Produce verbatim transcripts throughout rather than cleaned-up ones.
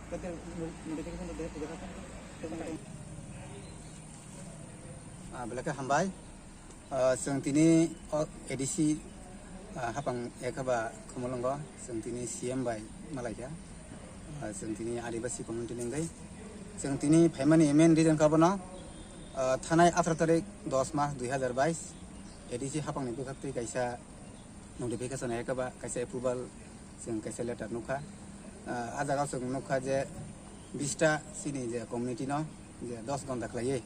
Ah, belai khe hambai. Ah, chwng tini o A D C, ah, hapang ekha ba Khumulwngo chwng tini C M bai malaikha. Ah, chwng tini Adibasi community ni wngwi chwng tini phaimani main reason kha bono, ah, thanai atharo tarik dos mas dui hazar bais A D C hapangni bwkhaktwi kaisa notification hai khe ba kaisa approval chwng kaisa letter nukha. Ah, ah jaga o chwng nukha je bista chini je community no je dos gonda khlaiwi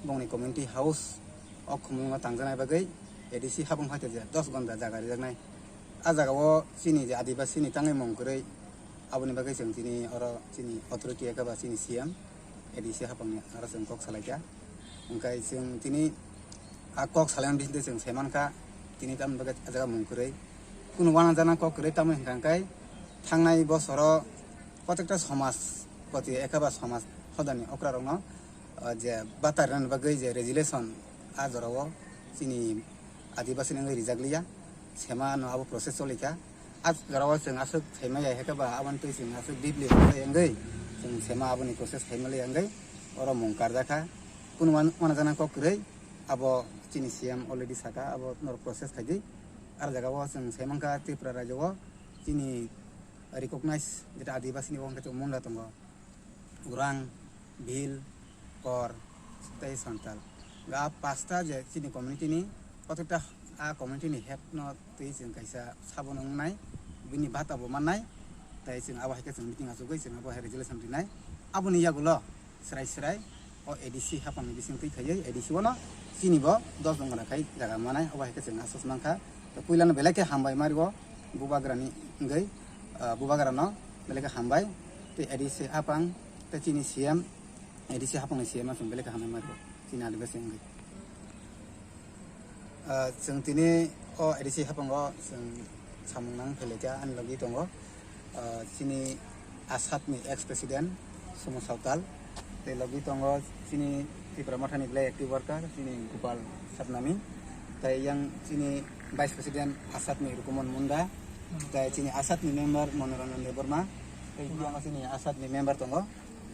bongni community house o Khumulwngo tangjaknai bagwi A D C habung hai je dos gonda jaga rijaknai. Ah jaga o chini je Adibasi ni tangwi mung kwrwi, aboni bagwi chwng chini oro chini authority hai khe ba chini C M A D C hapangni aro chwng kok salaikha. Hwnkhe chwng tini a kok salaimani bisingtwi chwng saimankha, tini tamoni bagwi ah jaga mung kwrwi. Kunu uanajaknai kok kwrwi tamo hwnkha hwnkhe thangnai bosoro protekta somaj poti ekha ba somaj hodani okrarokno, ah, je batarinani bagwi je resolution ah jorao chini Adibasi ni wngwi rijak liya, sema no abo process cholikha. Ah jorao chwng aswk saimaya hai khe ba aboni twi chwng aswk deeply wngwi chwng sema aboni process saimaliya wngwi oro mung karjakha. Kunu uan-, uanajaknai kok kwrwi abo chini C M already saka abo norok process khaidi. Ar jaga o chwng saimankha Tripura rajyo o chini recognize jeta Adibasi ni bo hwnkhe chwng munda tongo. Urang, Bhil, Kor, tei Santal. Ga pasta je chini community ni, kotokta a community ni head no twi chwng kaisa sabo nwngnai, bini bata bo mannai, tei chwng abo hai khe chwng meeting achugwi chwng abo hai resolution rinai. Aboni yagulo srai srai o A D C hapang ni bising twi khaiwi A D C o no chini bo dos jongora khai jaga manai, abo hai khe chwng asos mankha. Tei puila no belai khe hambai mario bubagra ni wngwi, ah, bubagra no belai khe hambai. Tei A D C hapang tei chini C M, A D C hapang ni C M no chwng belai khe hambai mario chini Adibasi wngwi. Ah, chwng tini o A D C hapango chwng samung nang phailaikha ani logi tongo. Ah, chini ASAT ni ex president Sumo Sautal, tei logi tongo chini Tipra Motha ni belai active worker chini Gopal Satnami, tei yang chini vice president ASAT ni Rukumon Munda, tei chini ASAT ni member Manoranjan Debbarma, tei yang chini ASAT ni member tongo,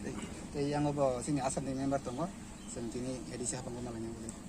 tei, tei yang bo chini ASAT ni member tongo, chwng tini A D C hapango malaina.